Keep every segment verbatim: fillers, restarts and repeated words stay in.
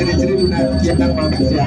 Ciri-ciri lunak kita manusia.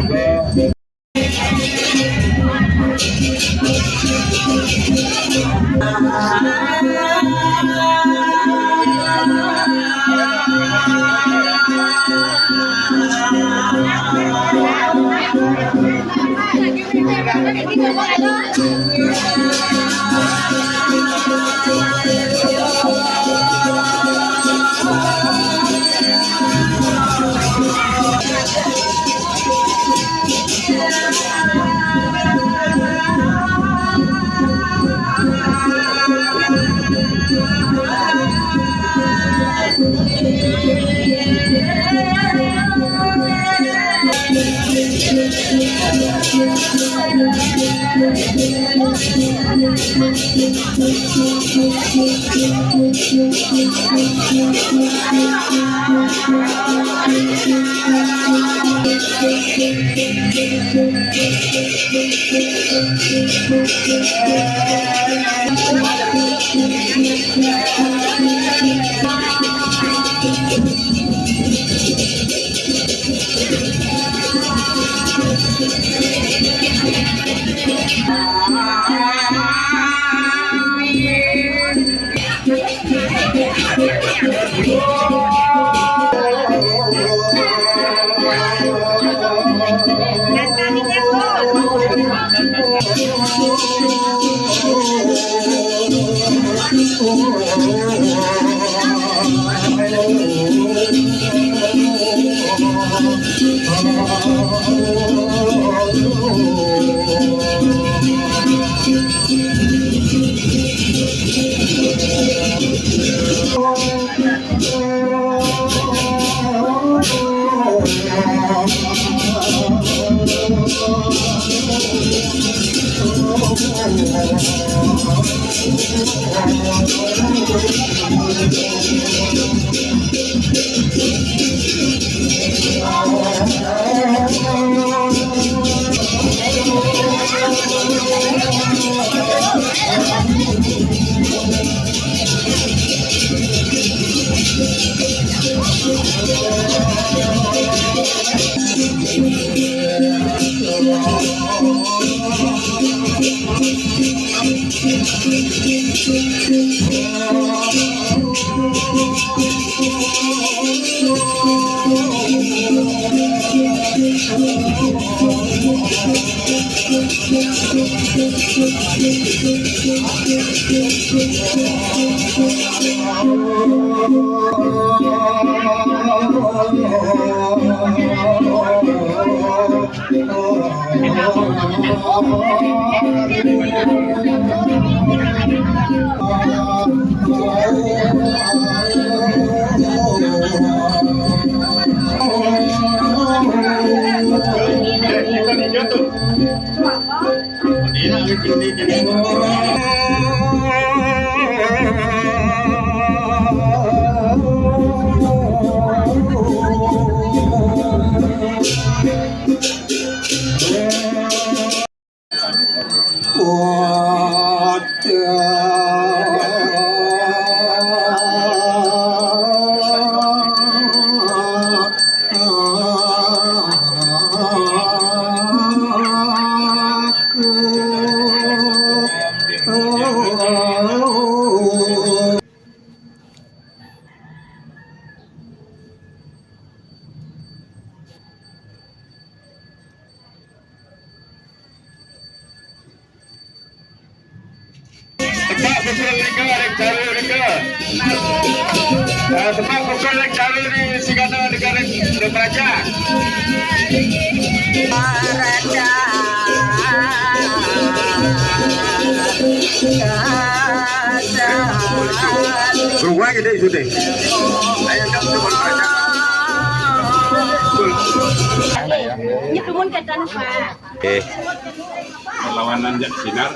Tepuk pukul tiga, dek, cara deka. Ah, tepuk pukul, dek, cara di Sigana negara di Peraja. Beruang je dek, sudah. Ayo, dek, tepuk Peraja. Betul. Ini pemun kacang, Pak. Eh. Perlawanan jak sinar.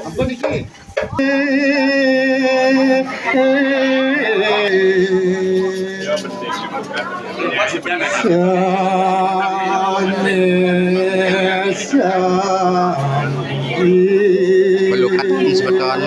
Ampun iki. Perlu kaki sebetul.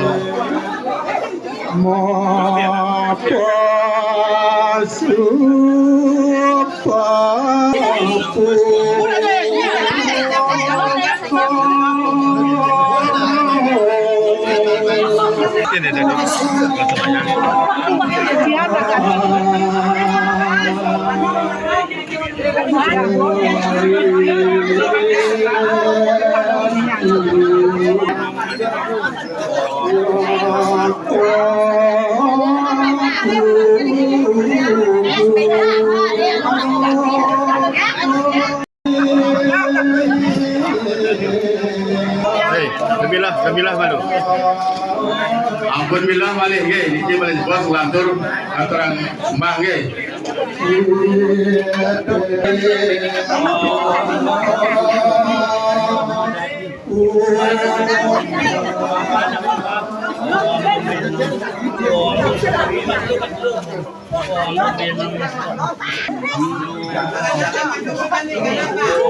Ilang malih nggih, niki malih bos lantur aturan sembah nggih.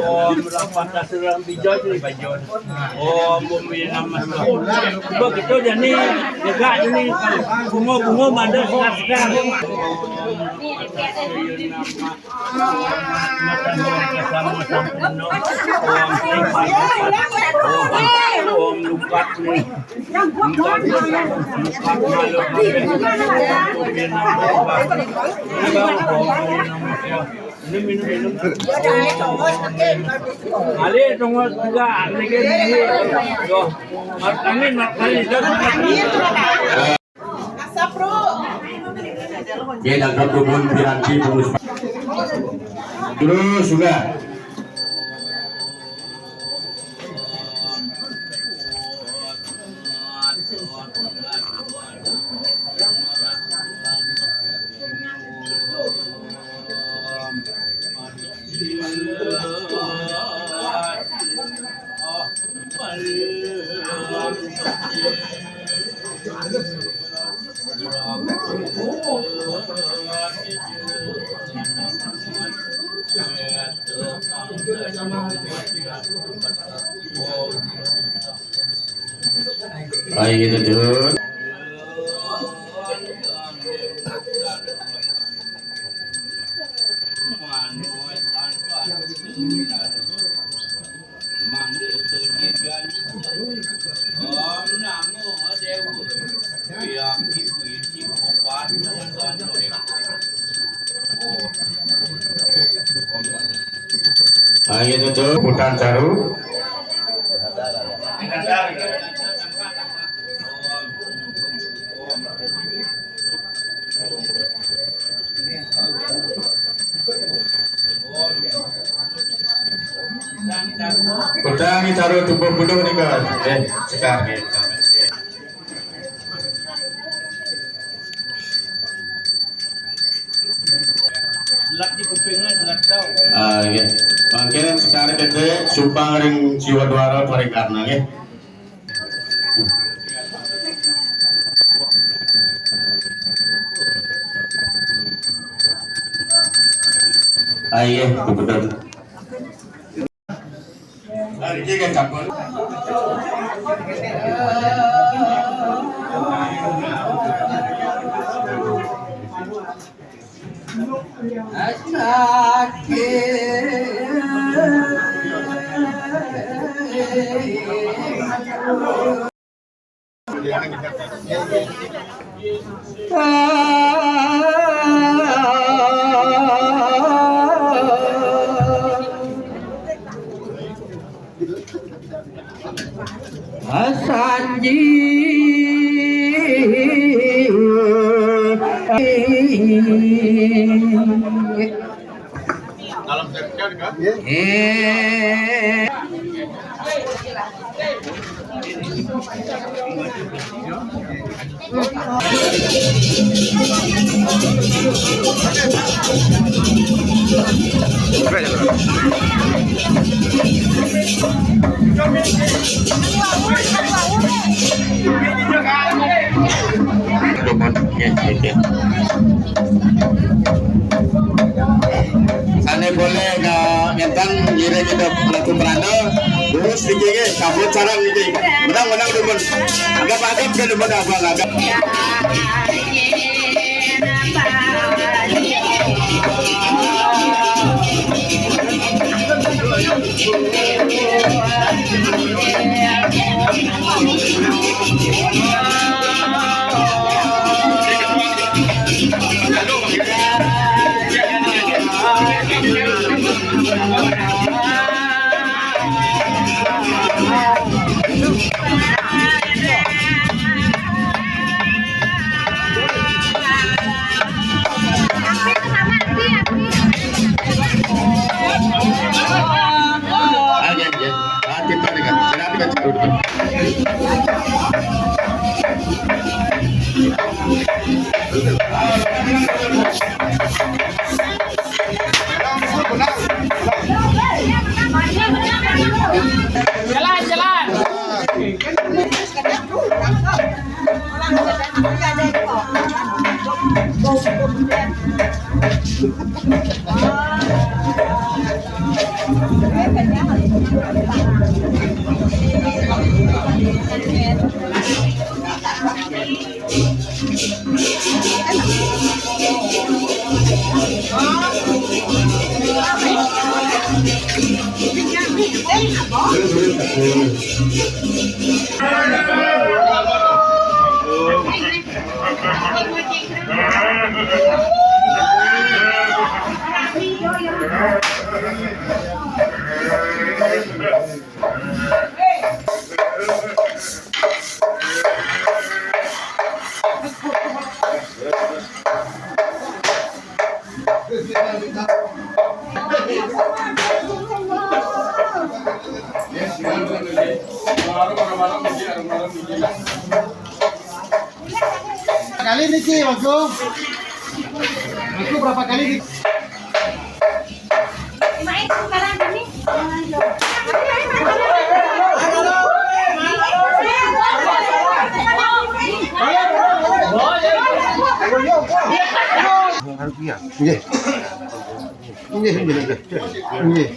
Om Lampah Tasirang Bijot. Om Bumi Namah. Cuba kita jani jaga jani bunga-bunga mandor segar-segar. Om Om Lupat ni. Minum, minum, minum. Ale, tunggu juga. Lagi, lagi. Yo. Mat angin, mat angin. Oke, dan dumun piranti pengus. Terus sudah. Ayo kita turun. Ayo tutup. Putan Saru. Pedang ditaruh tubuh gunung ni ke? Eh, sekarang ni. Lat di kupingnya, lat tau. Ah, iya. Mangkin sekarang kita sumpah ring Siwa Dwara paring karna, nggih. Ah, iya, betul. Hari ini kan campur. Sanji. Eh. Dumun, nggih, nggih. Sané boleh nga-, ngentang ngiring kita pelaku peranda, terus niki nggih, sambut sareng niki. Menang, menang dumun. Anggap, anggap ke dumun abang, anggap. Jalan, jalan. Kali ini sih, Mas Gu. Mas Gu, berapa kali di- Main sekarang ini. Nggih. Nggih, nggih, nggih. Nggih.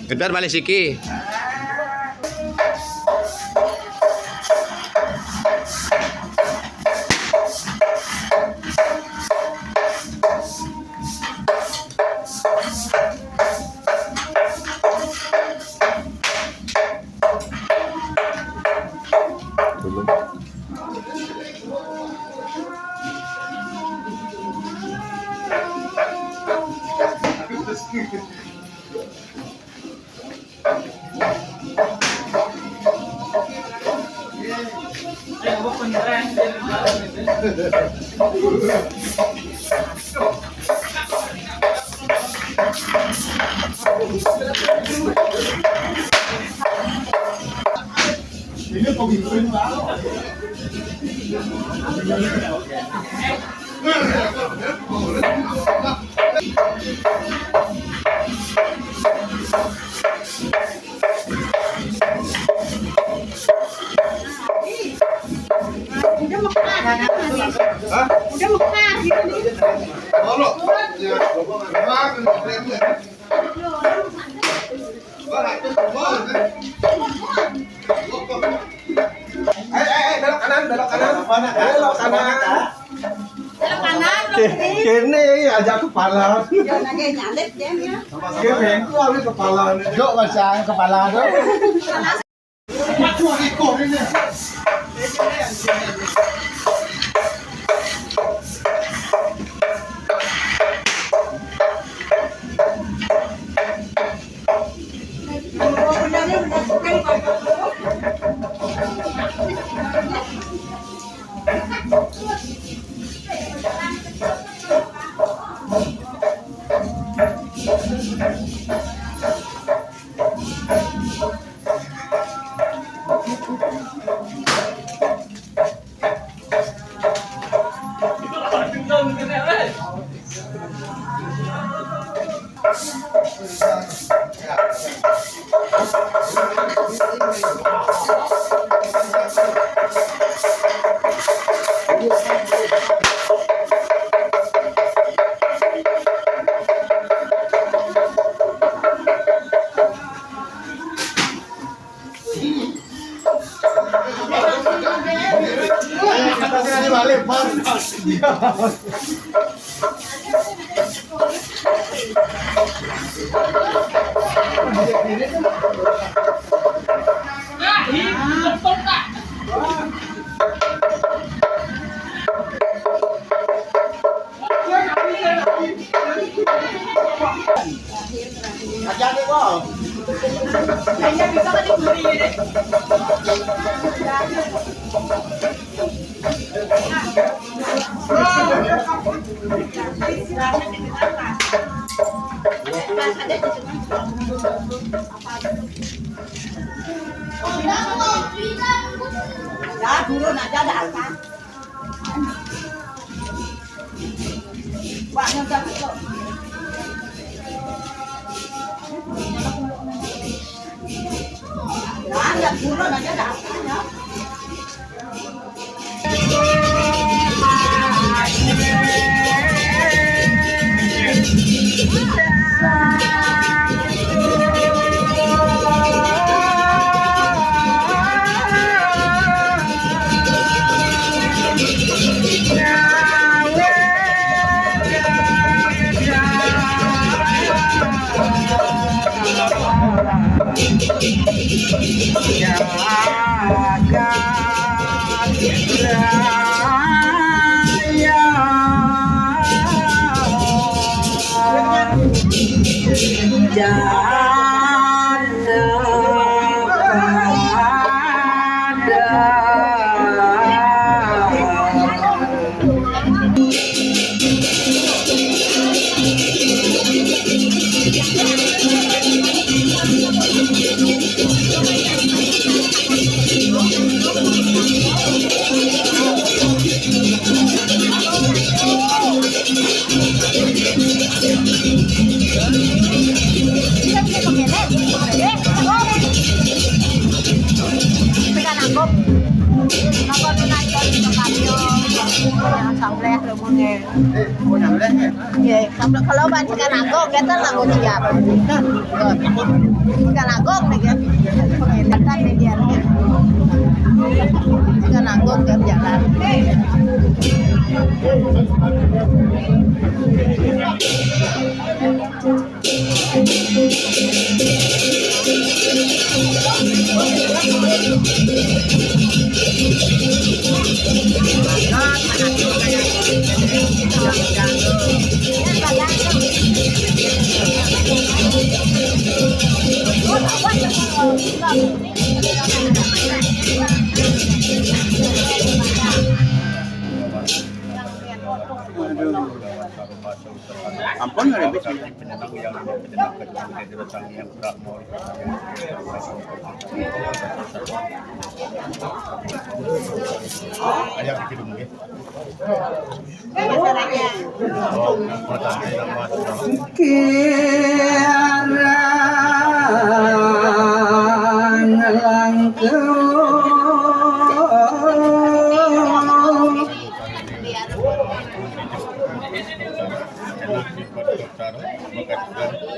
Bentar, balik siki. Udah mekar. Hah? Udah mekar gitu nih. Kalau ya, memang Eh, eh, eh, belok kanan, belok kanan. Belok kanan. Belok kanan, belok kiri. Kene ajak kepala. Yo, lagi nyalip dia, ya. Kene itu harus kepala. Jok, pasang kepala tuh. Waduh, ikut ini. Ya, turun aja dah. Wah, nggak bisa. Ya, nggak turun aja dah. Tekan aku. Apa tuh nonton di Tokyo? Yang sampai lu mau nge- Eh, mau nyampe, ya? Iya, kalau, kalau ban Tekan Agung, kita nggak mau siap. Nah, Tekan Agung nih, kan? Pengedekan nih dia. Tekan Agung, kan, jalan. Ampun, nggak ada. Ayo, bikin dulu, ya. Kirang langkung.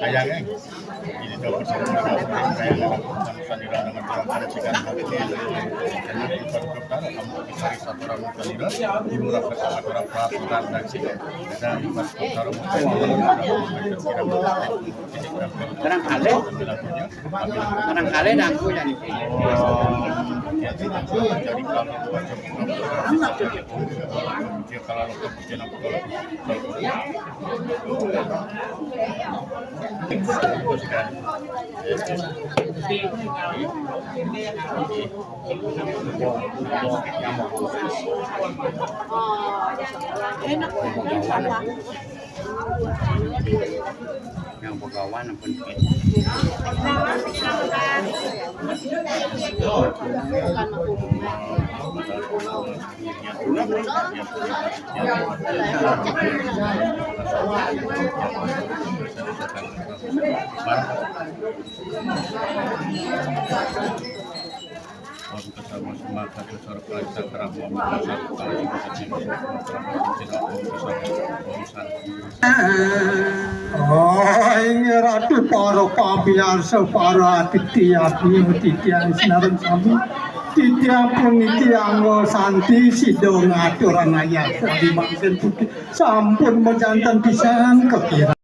Kayaknya. Barangkali, barangkali dan aku jadi. Enak, enak, enak. Yang begawan pun. Oh, inggih Ratu, para pamiarsa, para titiang, titiang sinareng sami. Titiang puniki angga santi sida ngaturang ayah sami mangkin puti sampun majanten pisan kekira.